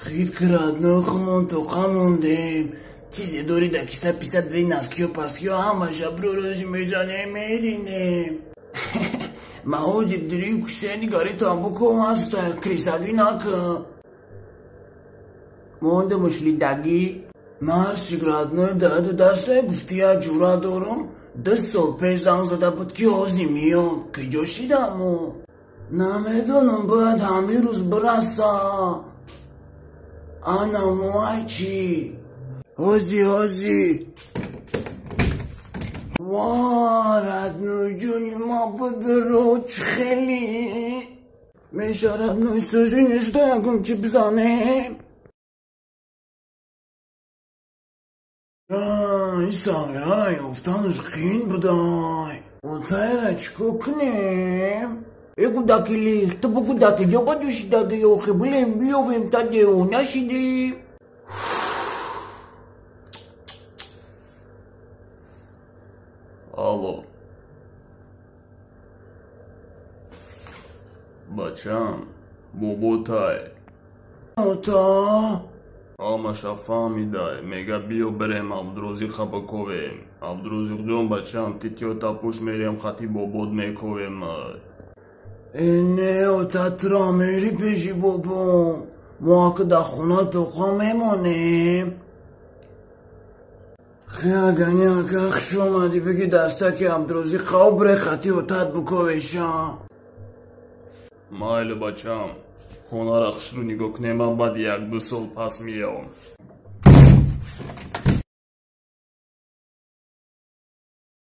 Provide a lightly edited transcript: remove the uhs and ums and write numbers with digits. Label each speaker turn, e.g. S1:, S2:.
S1: Хит ки родной хумон тоқа мондем. Чизе дори да киса писа две носкиё паскиё ҳамаша брӯрӯзи мезанем меринем. Маҳоҷи дирин кушени гари тамбуко ҳаста крисагӣ накун. Монда мушлидагӣ. Марсик родной даду дастай гуфти як ҷура дорум. 2 сол пеш занг зада буд ки ҳози миём. Киҷо шидаму? Намедонам, бояд ҳамин рӯз бираса. Ана моай чӣ? Ҳози ҳози. Ва родной ҷони ма бидро чӣ хеле. Меша родной сӯзи неста ягон чӣ бизанем. Ин сағирара ёфтанаш қиин будай. Отайра чӣ кор кунем? Э гудаки лих, ту бугудаки ҷоба ҷӯшидаги охи билем биёвем та девона шидем.
S2: Алло. Бачам, боботай.
S1: Ота.
S2: Ҳамаша фаҳмидай. Мега биё бирем Абдурозиқа биковем. Абдурозиқҷон бачам, титё тапуш мерем хати бобот мековем.
S1: Э не, ота тура мери пеши бобом. Мо ака дар хона тоқа мемонем. Хе агани ака хуш омадӣ биги дастаки Абдурозиқа обре хати отат биковеша.
S2: Майли бачам, хонара хушрӯ нигоҳ кунем, ман баъди 1-2 сол пас меём.